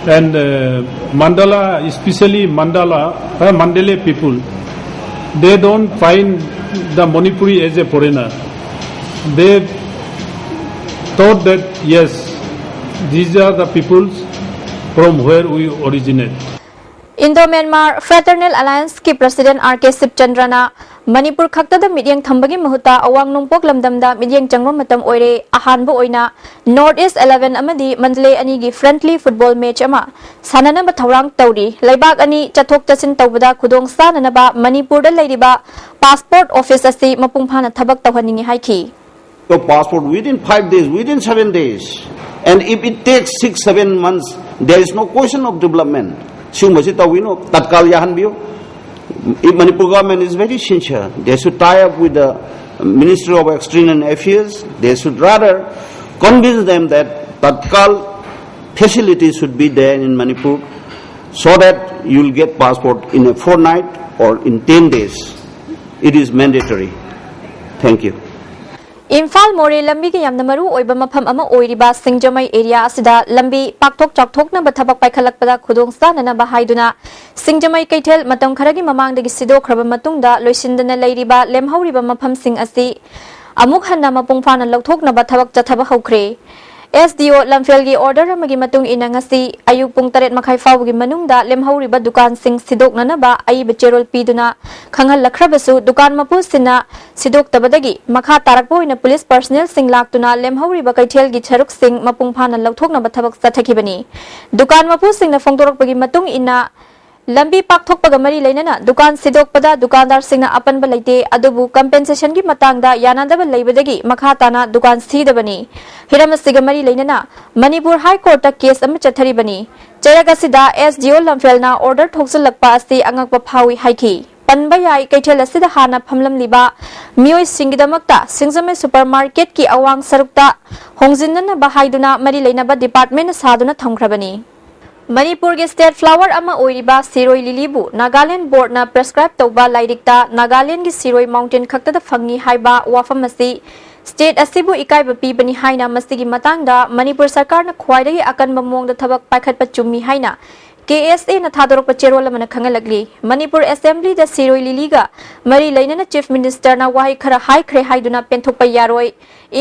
And, uh, Mandala, especially Mandala, uh, Mandalay people, they don't find the Manipuri as a foreigner. They thought that, yes, these are the peoples from where we originate. Indo-Myanmar Fraternal Alliance ꯀꯤ President R K ꯁꯤꯕꯆꯟꯗ꯭ꯔꯅ Manipur ꯈꯛꯇꯗ ꯃꯤꯠꯌꯦꯡ ꯊꯝꯕꯒꯤ ꯃꯍꯨꯠꯇ ꯑꯋꯥꯡ ꯅꯣꯡꯄꯣꯛ ꯂꯝꯗꯝꯗ ꯃꯤꯠꯌꯦꯡ ꯆꯪꯕ ꯃꯇꯝ ꯑꯣꯏꯔꯦ꯫ ꯑꯍꯥꯟꯕ ꯑꯣꯏꯅ North East eleven ꯑꯃꯗꯤ ꯃꯟꯗꯂꯦ ꯑꯅꯤꯒꯤ friendly football match ꯑꯃ ꯁꯥꯟꯅꯅꯕ ꯊꯧꯔꯥꯡ ꯇꯧꯔꯤ꯫ ꯂꯩꯕꯥꯛ ꯑꯅꯤ ꯆꯠꯊꯣꯛ ꯆꯠꯁꯤꯟ ꯇꯧꯕꯗ ꯈꯨꯗꯣꯡ ꯆꯥꯅꯅꯕ ꯃꯅꯤꯄꯨꯔꯗ ꯂꯩꯔꯤꯕ passport office ꯑꯁꯤ ꯃꯄꯨꯡ ꯐꯥꯅ ꯊꯕꯛ ꯇꯧꯍꯟꯅꯤꯡꯏ ꯍꯥꯏꯈꯤ꯫ Your passport within five days, within seven days. And if it takes six, seven months, there is no question of development. ꯁꯤꯒꯨꯝꯕꯁꯤ ꯇꯧꯕꯤꯅꯨ, ꯇꯠꯀꯥꯜ ꯌꯥꯍꯟꯕꯤꯌꯨ꯫ If Manipur government is very sincere, they should tie up with the Ministry of External Affairs. They should rather convince them that tatkal facilities should be there in Manipur so that you will get passport in a fortnight or in ten days. It is mandatory. Thank you. Imphal ꯃꯣꯔꯦ ꯂꯝꯕꯤꯒꯤ ꯌꯥꯝꯅ ꯃꯔꯨ ꯑꯣꯏꯕ ꯃꯐꯝ ꯑꯃ ꯑꯣꯏꯔꯤꯕ ꯁꯤꯡꯖꯃꯩ area ꯑꯁꯤꯗ ꯂꯝꯕꯤ ꯄꯥꯛꯊꯣꯛ ꯆꯥꯎꯊꯣꯛꯅꯕ ꯊꯕꯛ ꯄꯥꯏꯈꯠꯂꯛꯄꯗ ꯈꯨꯗꯣꯡ ꯆꯥꯅꯅꯕ ꯍꯥꯏꯗꯨꯅ ꯁꯤꯡꯖꯃꯩ ꯀꯩꯊꯦꯜ ꯃꯇꯝ ꯈꯔꯒꯤ ꯃꯃꯥꯡꯗꯒꯤ ꯁꯤꯗꯣꯛꯈ꯭ꯔꯕ ꯃꯇꯨꯡꯗ ꯂꯣꯏꯁꯤꯟꯗꯅ ꯂꯩꯔꯤꯕ ꯂꯦꯝꯍꯧꯔꯤꯕ ꯃꯐꯝꯁꯤꯡ ꯑꯁꯤ ꯑꯃꯨꯛ ꯍꯟꯅ ꯃꯄꯨꯡ ꯐꯥꯅ ꯂꯧꯊꯣꯛꯅꯕ ꯊꯕꯛ ꯆꯠꯊꯕ ꯍꯧꯈ꯭ꯔꯦ꯫ S D O ꯂꯝꯐꯦꯜꯒꯤ order ꯑꯃꯒꯤ ꯃꯇꯨꯡ ꯏꯟꯅ ꯉꯁꯤ ꯑꯌꯨꯛ ꯄꯨꯡ ꯇꯔꯦꯠ ꯃꯈꯥꯏ ꯐꯥꯎꯕꯒꯤ ꯃꯅꯨꯡꯗ ꯂꯦꯝꯍꯧꯔꯤꯕ ꯗꯨꯀꯥꯟꯁꯤꯡ ꯁꯤꯗꯣꯛꯅꯅꯕ ꯑꯏꯕ ꯆꯦꯔꯣꯜ ꯄꯤꯗꯨꯅ ꯈꯪꯍꯜꯂꯛꯈ꯭ꯔꯕꯁꯨ ꯗꯨꯀꯥꯟ ꯃꯄꯨꯁꯤꯡꯅ ꯁꯤꯗꯣꯛꯇꯕꯗꯒꯤ ꯃꯈꯥ ꯇꯥꯔꯛꯄ ꯑꯣꯏꯅ police personnelꯁꯤꯡ ꯂꯥꯛꯇꯨꯅ ꯂꯦꯝꯍꯧꯔꯤꯕ ꯀꯩꯊꯦꯜꯒꯤ ꯁꯔꯨꯛꯁꯤꯡ ꯃꯄꯨꯡ ꯐꯥꯅ ꯂꯧꯊꯣꯛꯅꯕ ꯊꯕꯛ ꯆꯠꯊꯈꯤꯕꯅꯤ꯫ ꯗꯨꯀꯥꯟ ꯃꯄꯨꯁꯤꯡꯅ ꯐꯣꯡꯗꯣꯔꯛꯄꯒꯤ ꯃꯇꯨꯡ ꯏꯟꯅ ꯂꯝꯕꯤ ꯄꯥꯛꯊꯣꯛꯄꯒ ꯃꯔꯤ ꯂꯩꯅꯅ ꯗꯨꯀꯥꯟ ꯁꯤꯗꯣꯛꯄꯗ ꯗꯨꯀꯥꯟꯗꯥꯔꯁꯤꯡꯅ ꯑꯄꯟꯕ ꯂꯩꯇꯦ, ꯑꯗꯨꯕꯨ compensationꯒꯤ ꯃꯇꯥꯡꯗ ꯌꯥꯅꯗꯕ ꯂꯩꯕꯗꯒꯤ ꯃꯈꯥ ꯇꯥꯅ ꯗꯨꯀꯥꯟ ꯁꯤꯗꯕꯅꯤ꯫ ꯍꯤꯔꯝ ꯑꯁꯤꯒ ꯃꯔꯤ ꯂꯩꯅꯅ ꯃꯅꯤꯄꯨꯔ High Courtꯇ case ꯑꯃ ꯆꯠꯊꯔꯤꯕꯅꯤ꯫ ꯆꯩꯔꯛ ꯑꯁꯤꯗ S D O ꯂꯝꯐꯦꯜꯅ order ꯊꯣꯛꯆꯤꯜꯂꯛꯄ ꯑꯁꯤ ꯑꯉꯛꯄ ꯐꯥꯎꯏ ꯍꯥꯏꯈꯤ꯫ ꯄꯟꯕ ꯌꯥꯏ, ꯀꯩꯊꯦꯜ ꯑꯁꯤꯗ ꯍꯥꯟꯅ ꯐꯝꯂꯝꯂꯤꯕ ꯃꯤꯑꯣꯏꯁꯤꯡꯒꯤꯗꯃꯛꯇ ꯁꯤꯡꯖꯃꯩ supermarketꯀꯤ ꯑꯋꯥꯡ ꯁꯔꯨꯛꯇ ꯍꯣꯡꯖꯤꯟꯅꯅꯕ ꯍꯥꯏꯗꯨꯅ ꯃꯔꯤ ꯂꯩꯅꯕ departmentꯅ ꯁꯥꯗꯨꯅ ꯊꯝꯈ꯭ꯔꯕꯅꯤ꯫ ꯃꯅꯤꯄꯨꯔꯒꯤ state flower ꯑꯃ ꯑꯣꯏꯔꯤꯕ ꯁꯤꯔꯣꯏ ꯂꯤꯂꯤꯕꯨ ꯅꯥꯒꯥꯂꯦꯟ boardꯅ prescribe ꯇꯧꯕ ꯂꯥꯏꯔꯤꯛꯇ ꯅꯥꯒꯥꯂꯦꯟꯒꯤ ꯁꯤꯔꯣꯏ mountain ꯈꯛꯇꯗ ꯐꯪꯏ ꯍꯥꯏꯕ ꯋꯥꯐꯝ ꯑꯁꯤ state ꯑꯁꯤꯕꯨ ꯏꯀꯥꯏꯕ ꯄꯤꯕꯅꯤ ꯍꯥꯏꯅ ꯃꯁꯤꯒꯤ ꯃꯇꯥꯡꯗ ꯃꯅꯤꯄꯨꯔ ꯁꯔꯀꯥꯔꯅ ꯈ꯭ꯋꯥꯏꯗꯒꯤ ꯑꯀꯟꯕ ꯃꯑꯣꯡꯗ ꯊꯕꯛ ꯄꯥꯏꯈꯠꯄ ꯆꯨꯝꯃꯤ ꯍꯥꯏꯅ ꯀꯦ ꯑꯦꯁ ꯑꯦꯅ ꯊꯥꯗꯣꯔꯛꯄ ꯆꯦꯔꯣꯜ ꯑꯃꯅ ꯈꯪꯍꯜꯂꯛꯂꯤ꯫ ꯃꯅꯤꯄꯨꯔ ꯑꯦꯁꯦꯝꯕ꯭ꯂꯤꯗ ꯁꯤꯔꯣꯏ ꯂꯤꯂꯤꯒ ꯃꯔꯤ ꯂꯩꯅꯅ ꯆꯤꯐ ꯃꯤꯅꯤꯁꯇꯔꯅ ꯋꯥꯍꯩ ꯈꯔ ꯍꯥꯏꯈ꯭ꯔꯦ ꯍꯥꯏꯗꯨꯅ ꯄꯦꯟꯊꯣꯛꯄ ꯌꯥꯔꯣꯏ꯫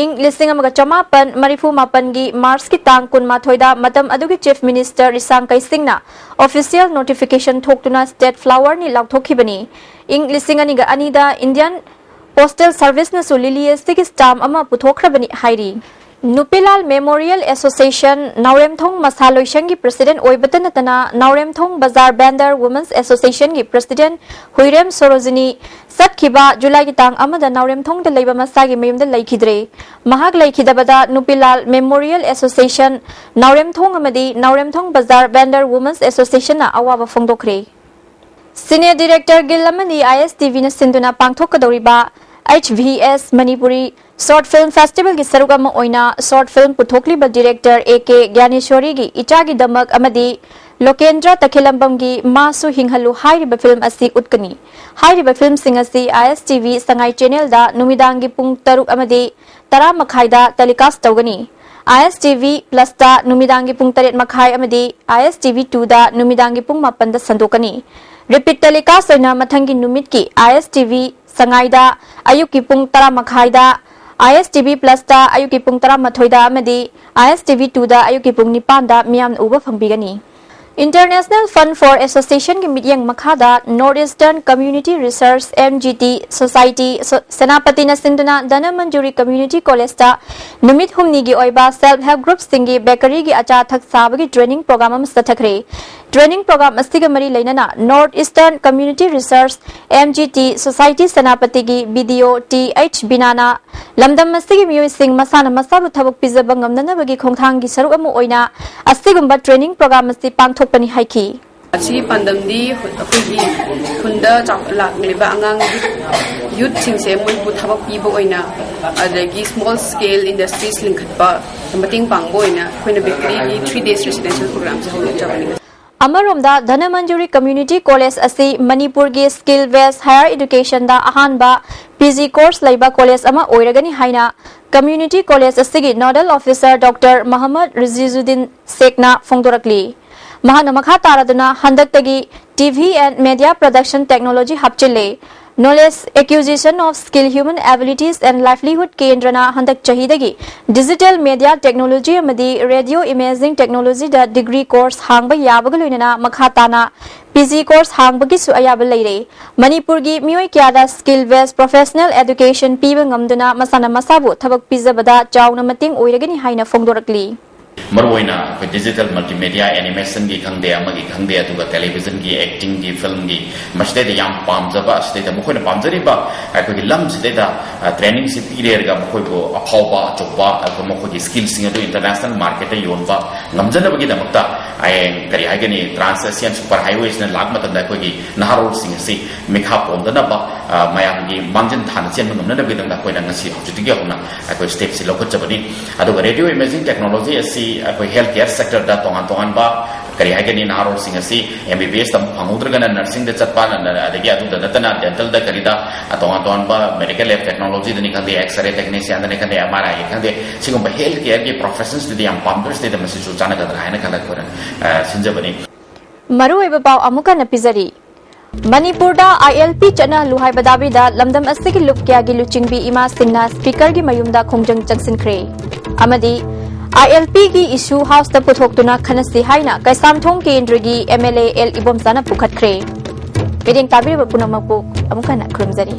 ꯏꯪ ꯂꯤꯁꯤꯡ ꯑꯃꯒ ꯆꯃꯥꯄꯟ ꯃꯔꯤꯐꯨ ꯃꯥꯄꯟꯒꯤ ꯃꯥꯔꯆꯀꯤ ꯇꯥꯡ ꯀꯨꯟꯃꯥꯊꯣꯏꯗ ꯃꯇꯝ ꯑꯗꯨꯒꯤ ꯆꯤꯐ ꯃꯤꯅꯤꯁꯇꯔ ꯔꯤꯁꯥꯡ ꯀꯩꯁꯤꯡꯅ ꯑꯣꯐꯤꯁꯤꯌꯦꯜ ꯅꯣꯇꯤꯐꯤꯀꯦꯁꯟ ꯊꯣꯛꯇꯨꯅ ꯁ꯭ꯇꯦꯠ ꯐ꯭ꯂꯥꯋꯔꯅꯤ ꯂꯥꯎꯊꯣꯛꯈꯤꯕꯅꯤ꯫ ꯏꯪ ꯂꯤꯁꯤꯡ ꯑꯅꯤꯒ ꯑꯅꯤꯗ ꯏꯟꯗꯤꯌꯥꯟ ꯄꯣꯁꯇꯦꯜ ꯁꯔꯚꯤꯁꯅꯁꯨ ꯂꯤꯂꯤ ꯑꯁꯤꯒꯤ ꯁ꯭ꯇꯥꯝ ꯑꯃ ꯄꯨꯊꯣꯛꯈ꯭ꯔꯕꯅꯤ ꯍꯥꯏꯔꯤ꯫ ꯅꯨꯄꯤꯂꯥꯜ ꯃꯦꯃꯣꯔꯤꯌꯦꯜ ꯑꯦꯁꯣꯁꯤꯌꯦꯁꯟ ꯅꯥꯎꯔꯦꯝꯊꯣꯡ ꯃꯁꯥ ꯂꯣꯏꯁꯪꯒꯤ ꯄ꯭ꯔꯁꯤꯗꯦꯟꯠ ꯑꯣꯏꯕꯇ ꯅꯠꯇꯅ ꯅꯥꯎꯔꯦꯝꯊꯣꯡ ꯕꯖꯥꯔ ꯚꯦꯟꯗꯔ ꯋꯨꯃꯦꯟꯁ ꯑꯦꯁꯣꯁꯤꯌꯦꯁꯟꯒꯤ ꯄ꯭ꯔꯁꯤꯗꯦꯟꯠ ꯍꯨꯏꯔꯦꯝ ꯁꯣꯔꯣꯖꯤꯅꯤ ꯆꯠꯈꯤꯕ ꯖꯨꯂꯥꯏꯒꯤ ꯇꯥꯡ ꯑꯃꯗ ꯅꯥꯎꯔꯦꯝꯊꯣꯡꯗ ꯂꯩꯕ ꯃꯁꯥꯒꯤ ꯃꯌꯨꯝꯗ ꯂꯩꯈꯤꯗ꯭ꯔꯦ꯫ ꯃꯍꯥꯛ ꯂꯩꯈꯤꯗꯕꯗ ꯅꯨꯄꯤꯂꯥꯜ ꯃꯦꯃꯣꯔꯤꯌꯦꯜ ꯑꯦꯁꯣꯁꯤꯌꯦꯁꯟ ꯅꯥꯎꯔꯦꯝꯊꯣꯡ ꯑꯃꯗꯤ ꯅꯥꯎꯔꯦꯝꯊꯣꯡ ꯕꯖꯥꯔ ꯚꯦꯟꯗꯔ ꯋꯨꯃꯦꯟꯁ ꯑꯦꯁꯣꯁꯤꯌꯦꯁꯟꯅ ꯑꯋꯥꯕ ꯐꯣꯡꯗꯣꯛꯈ꯭ꯔꯦ꯫ ꯁꯤꯅꯦ ꯗꯤꯔꯦꯛꯇꯔ ꯒꯤꯜ ꯑꯃꯗꯤ ꯑꯥꯏ ꯑꯦꯁ ꯇꯤ ꯚꯤꯅ ꯁꯤꯟꯗꯨꯅ ꯄꯥꯡꯊꯣꯛꯀꯗꯧꯔꯤꯕ ꯑꯩꯆ ꯚꯤ ꯑꯦꯁ ꯃꯅꯤꯄꯨꯔꯤ ꯁꯣꯔꯠ ꯐꯤꯜꯝ ꯐꯦꯁꯇꯤꯚꯦꯜꯒꯤ ꯁꯔꯨꯛ ꯑꯃ ꯑꯣꯏꯅ ꯁꯣꯔꯠ ꯐꯤꯜꯝ ꯄꯨꯊꯣꯛꯂꯤꯕ ꯗꯤꯔꯦꯛꯇꯔ ꯑꯦ ꯀꯦ ꯒ꯭ꯌꯥꯅꯦꯁꯣꯔꯤꯒꯤ ꯏꯆꯥꯒꯤꯗꯃꯛ ꯑꯃꯗꯤ ꯂꯣꯀꯦꯟꯗ꯭ꯔ ꯇꯈꯦꯂꯝꯕꯝꯒꯤ ꯃꯥꯁꯨ ꯍꯤꯡꯍꯜꯂꯨ ꯍꯥꯏꯔꯤꯕ ꯐꯤꯜꯝ ꯑꯁꯤ ꯎꯠꯀꯅꯤ꯫ ꯍꯥꯏꯔꯤꯕ ꯐꯤꯜꯝꯁꯤꯡ ꯑꯁꯤ ꯑꯥꯏ ꯑꯦꯁ ꯇꯤ ꯚꯤ ꯁꯉꯥꯏ ꯆꯦꯅꯦꯜꯗ ꯅꯨꯃꯤꯗꯥꯡꯒꯤ ꯄꯨꯡ ꯇꯔꯨꯛ ꯑꯃꯗꯤ ꯇꯔꯥ ꯃꯈꯥꯏꯗ ꯇꯦꯂꯤꯀꯥꯁ ꯇꯧꯒꯅꯤ꯫ ꯑꯥꯏ ꯑꯦꯁ ꯇꯤ ꯚꯤ ꯄ꯭ꯂꯁꯇ ꯅꯨꯃꯤꯗꯥꯡꯒꯤ ꯄꯨꯡ ꯇꯔꯦꯠ ꯃꯈꯥꯏ ꯑꯃꯗꯤ ꯑꯥꯏ ꯑꯦꯁ ꯇꯤ ꯚꯤ ꯇꯨꯗ ꯅꯨꯃꯤꯗꯥꯡꯒꯤ ꯄꯨꯡ ꯃꯥꯄꯟꯗ ꯁꯟꯗꯣꯛꯀꯅꯤ꯫ ꯔꯤꯄꯤꯠ ꯇꯦꯂꯤꯀꯥꯁ ꯑꯣꯏꯅ ꯃꯊꯪꯒꯤ ꯅꯨꯃꯤꯠꯀꯤ ꯑꯥꯏ ꯑꯦꯁ ꯇꯤ ꯚꯤ ꯁꯉꯥꯏꯗ ꯑꯌꯨꯛꯀꯤ ꯄꯨꯡ ꯇꯔꯥ ꯃꯈꯥꯏꯗ, ꯑꯥꯏ ꯑꯦꯁ ꯇꯤ ꯚꯤ ꯄ꯭ꯂꯁꯇ ꯑꯌꯨꯛꯀꯤ ꯄꯨꯡ ꯇꯔꯥꯃꯥꯊꯣꯏꯗ ꯑꯃꯗꯤ ꯑꯥꯏ ꯑꯦꯁ ꯇꯤ ꯚꯤ ꯇꯨꯗ ꯑꯌꯨꯛꯀꯤ ꯄꯨꯡ ꯅꯤꯄꯥꯟꯗ ꯃꯤꯌꯥꯝꯅ ꯎꯕ ꯐꯪꯕꯤꯒꯅꯤ꯫ International Fund for Associationꯒꯤ ꯃꯤꯠꯌꯦꯡ ꯃꯈꯥꯗ North Eastern Community Research, M G T, Society, ꯁꯣ-, ꯁꯦꯅꯥꯄꯇꯤꯅ ꯁꯤꯟꯗꯨꯅ ꯙꯅꯃꯟꯖꯨꯔꯤ ꯀꯝꯃ꯭ꯌꯨꯅꯤꯇꯤ ꯀꯣꯂꯦꯖꯇ ꯅꯨꯃꯤꯠ ꯍꯨꯝꯅꯤꯒꯤ ꯑꯣꯏꯕ ꯁꯦꯜꯐ ꯍꯦꯜꯞ ꯒ꯭ꯔꯨꯞꯁꯤꯡꯒꯤ ꯕꯦꯀꯔꯤꯒꯤ ꯑꯆꯥ ꯑꯊꯛ ꯁꯥꯕꯒꯤ ꯇ꯭ꯔꯦꯅꯤꯡ ꯄ꯭ꯔꯣꯒ꯭ꯔꯥꯝ ꯑꯃ ꯆꯠꯊꯈ꯭ꯔꯦ꯫ ꯇ꯭ꯔꯦꯅꯤꯡ ꯄ꯭ꯔꯣꯒ꯭ꯔꯥꯝ ꯑꯁꯤꯒ ꯃꯔꯤ ꯂꯩꯅꯅ North Eastern Community Research, M G T, Society ꯁꯦꯅꯥꯄꯇꯤꯒꯤ B D O T H ꯕꯤꯅꯥꯅ ꯂꯝꯗꯝ ꯑꯁꯤꯒꯤ ꯃꯤꯑꯣꯏꯁꯤꯡ ꯃꯁꯥꯅ ꯃꯁꯥꯕꯨ ꯊꯕꯛ ꯄꯤꯖꯕ ꯉꯝꯅꯅꯕꯒꯤ ꯈꯣꯡꯊꯥꯡꯒꯤ ꯁꯔꯨꯛ ꯑꯃ ꯑꯣꯏꯅ ꯑꯁꯤꯒꯨꯝꯕ ꯇ꯭ꯔꯦꯅꯤꯡ ꯄ꯭ꯔꯣꯒ꯭ꯔꯥꯝ ꯑꯁꯤ ꯄꯥꯡꯊꯣꯛꯄꯅꯤ ꯍꯥꯏꯈꯤ꯫ ꯑꯁꯤꯒꯤ ꯄꯥꯟꯗꯝꯗꯤ ꯑꯩꯈꯣꯏꯒꯤ ꯈꯨꯟꯗ ꯆꯥꯎ-, ꯂꯥꯛꯂꯤꯕ ꯑꯉꯥꯡ ꯌꯨꯠꯁꯤꯡꯁꯦ ꯃꯣꯏꯕꯨ ꯊꯕꯛ ꯄꯤꯕ ꯑꯣꯏꯅ, ꯑꯗꯒꯤ ꯁ꯭ꯃꯣꯜ ꯁ꯭ꯀꯦꯜ ꯏꯟꯗꯁꯇ꯭ꯔꯤꯁ ꯂꯤꯡꯈꯠꯄ ꯃꯇꯦꯡ ꯄꯥꯡꯕ ꯑꯣꯏꯅ ꯑꯩꯈꯣꯏꯅ ꯕꯦꯀꯔꯤꯒꯤ ꯊ꯭ꯔꯤ ꯗꯦꯖ ꯔꯦꯁꯤꯗꯦꯟꯁꯤꯌꯦꯜ ꯄ꯭ꯔꯣꯒ꯭ꯔꯥꯝꯁꯦ ꯍꯧꯗꯣꯛꯆꯕꯅꯤ꯫ ꯑꯃꯔꯣꯝꯗ ꯙꯅꯃꯟꯖꯨꯔꯤ ꯀꯝꯃ꯭ꯌꯨꯅꯤꯇꯤ ꯀꯣꯂꯦꯖ ꯑꯁꯤ ꯃꯅꯤꯄꯨꯔꯒꯤ ꯁ꯭ꯀꯤꯜ ꯕꯦꯁ ꯍꯥꯌꯔ ꯏꯗꯨꯀꯦꯁꯟꯗ ꯑꯍꯥꯟꯕ ꯄꯤ ꯖꯤ ꯀꯣꯔꯁ ꯂꯩꯕ ꯀꯣꯂꯦꯖ ꯑꯃ ꯑꯣꯏꯔꯒꯅꯤ ꯍꯥꯏꯅ ꯀꯝꯃ꯭ꯌꯨꯅꯤꯇꯤ ꯀꯣꯂꯦꯖ ꯑꯁꯤꯒꯤ ꯅꯣꯗꯜ ꯑꯣꯐꯤꯁꯔ ꯗꯣꯛꯇꯔ ꯃꯍꯝꯃꯗ ꯔꯤꯖꯤꯖꯨꯗꯤꯟ ꯁꯦꯈꯅ ꯐꯣꯡꯗꯣꯔꯛꯂꯤ꯫ ꯃꯍꯥꯛꯅ ꯃꯈꯥ ꯇꯥꯔꯗꯨꯅ ꯍꯟꯗꯛꯇꯒꯤ T V and Media Production Technology ꯍꯥꯞꯆꯤꯜꯂꯦ꯫ Knowledge Acquisition of Skill Human Abilities and Livelihood ꯀꯦꯟꯗ꯭ꯔꯅ ꯍꯟꯗꯛ ꯆꯍꯤꯗꯒꯤ Digital Media Technology ꯑꯃꯗꯤ Radio Imaging Technology ꯗ degree course ꯍꯥꯡꯕ ꯌꯥꯕꯒ ꯂꯣꯏꯅꯅ ꯃꯈꯥ ꯇꯥꯅ P G course ꯍꯥꯡꯕꯒꯤꯁꯨ ꯑꯌꯥꯕ ꯂꯩꯔꯦ꯫ ꯃꯅꯤꯄꯨꯔꯒꯤ ꯃꯤꯑꯣꯏ ꯀꯌꯥꯗ skill based professional education ꯄꯤꯕ ꯉꯝꯗꯨꯅ ꯃꯁꯥꯅ ꯃꯁꯥꯕꯨ ꯊꯕꯛ ꯄꯤꯖꯕꯗ ꯆꯥꯎꯅ ꯃꯇꯦꯡ ꯑꯣꯏꯔꯒꯅꯤ ꯍꯥꯏꯅ ꯐꯣꯡꯗꯣꯔꯛꯂꯤ꯫ ꯃꯔꯨꯑꯣꯏꯅ ꯑꯩꯈꯣꯏ digital multimedia animation ꯒꯤ ꯈꯪꯗꯦ, ꯑꯃꯒꯤ ꯈꯪꯗꯦ, ꯑꯗꯨꯒ television ꯒꯤ, acting ꯒꯤ, film ꯒꯤ, ꯃꯁꯤꯗꯩꯗ ꯌꯥꯝ ꯄꯥꯝꯖꯕ, ꯑꯁꯤꯗꯩꯗ ꯃꯈꯣꯏꯅ ꯄꯥꯝꯖꯔꯤꯕ ꯑꯩꯈꯣꯏꯒꯤ ꯂꯝꯁꯤꯗꯩꯗ training ꯁꯤ ꯄꯤꯔꯦꯔꯒ ꯃꯈꯣꯏꯕꯨ ꯑꯐꯥꯎꯕ ꯑꯆꯧꯕ, ꯑꯗꯨꯒ ꯃꯈꯣꯏꯒꯤ skill ꯁꯤꯡ ꯑꯗꯨ international market ꯇ ꯌꯣꯟꯕ ꯉꯝꯖꯅꯕꯒꯤꯗꯃꯛꯇ ꯍꯌꯦꯡ ꯀꯔꯤ ꯍꯥꯏꯒꯅꯤ, Trans Asian Super Highway ꯁꯤꯅ ꯂꯥꯛꯄ ꯃꯇꯝꯗ ꯑꯩꯈꯣꯏꯒꯤ ꯅꯍꯥꯔꯣꯜꯁꯤꯡ ꯑꯁꯤ ꯃꯤꯈꯥ ꯄꯣꯟꯗꯅꯕ, ꯑ, ꯃꯌꯥꯝꯒꯤ ꯃꯥꯡꯖꯤꯟ ꯊꯥꯅ ꯆꯦꯟꯕ ꯉꯝꯅꯅꯕꯒꯤꯗꯃꯛꯇ ꯑꯩꯈꯣꯏꯅ ꯉꯁꯤ ꯍꯧꯖꯤꯛꯇꯒꯤ ꯍꯧꯅ ꯑꯩꯈꯣꯏ step ꯁꯤ ꯂꯧꯈꯠꯆꯕꯅꯤ꯫ ꯑꯗꯨꯒ radio imaging technology ꯑꯁꯤ ꯑꯩꯈꯣꯏ health care sector ꯗ ꯇꯣꯉꯥꯟ ꯇꯣꯉꯥꯟꯕ ꯀꯔꯤ ꯍꯥꯏꯒꯅꯤ, ꯅꯍꯥꯔꯣꯜꯁꯤꯡ ꯑꯁꯤ M B B S ꯇꯝꯕ ꯐꯪꯍꯧꯗ꯭ꯔꯒꯅ nursing ꯗ ꯆꯠꯄ, ꯑꯗꯒꯤ ꯑꯗꯨꯗ ꯅꯠꯇꯅ dental ꯗ ꯀꯔꯤꯗ, ꯑ, ꯇꯣꯉꯥꯟ ꯇꯣꯉꯥꯟꯕ medical lab technology ꯗꯅꯤ ꯈꯪꯗꯦ, X-ray technician ꯗꯅꯤ ꯈꯪꯗꯦ, M R I ꯒꯤ ꯈꯪꯗꯦ, ꯁꯤꯒꯨꯝꯕ health care ꯒꯤ professions ꯇꯗꯤ ꯌꯥꯝ ꯄꯥꯝꯗꯕ ꯁꯤꯗꯩꯗ ꯃꯁꯤꯁꯨ ꯆꯥꯟꯅꯒꯗ꯭ꯔꯥ ꯍꯥꯏꯅ ꯈꯜꯂꯒ ꯑꯩꯈꯣꯏꯅ, ꯑ, ꯁꯤꯟꯖꯕꯅꯤ꯫ ꯃꯔꯨꯑꯣꯏꯕ ꯄꯥꯎ ꯑꯃꯨꯛ ꯍꯟꯅ ꯄꯤꯖꯔꯤ꯫ ꯃꯅꯤꯄꯨꯔꯗ I L P ꯆꯠꯅꯍꯜꯂꯨ ꯍꯥꯏꯕ ꯗꯥꯕꯤꯗ ꯂꯝꯗꯝ ꯑꯁꯤꯒꯤ ꯂꯨꯞ ꯀꯌꯥꯒꯤ ꯂꯨꯆꯤꯡꯕꯤ ꯏꯃꯥꯁꯤꯡꯅ Speaker ꯒꯤ ꯃꯌꯨꯝꯗ ꯈꯣꯡꯖꯪ ꯆꯪꯁꯤꯟꯈ꯭ꯔꯦ꯫ ꯑꯃꯗꯤ I L P ꯒꯤ issue House ꯇ ꯄꯨꯊꯣꯛꯇꯨꯅ ꯈꯟꯅꯁꯤ ꯍꯥꯏꯅ ꯀꯩꯁꯥꯝꯊꯣꯡ ꯀꯦꯟꯗ꯭ꯔꯒꯤ M L A L ꯏꯕꯣꯝꯆꯥꯅ ꯄꯨꯈꯠꯈ꯭ꯔꯦ꯫ ꯃꯤꯠꯌꯦꯡ ꯇꯥꯕꯤꯔꯤꯕ ꯄꯨꯝꯅꯃꯛꯄꯨ ꯑꯃꯨꯛ ꯍꯟꯅ ꯈꯨꯔꯨꯝꯖꯔꯤ꯫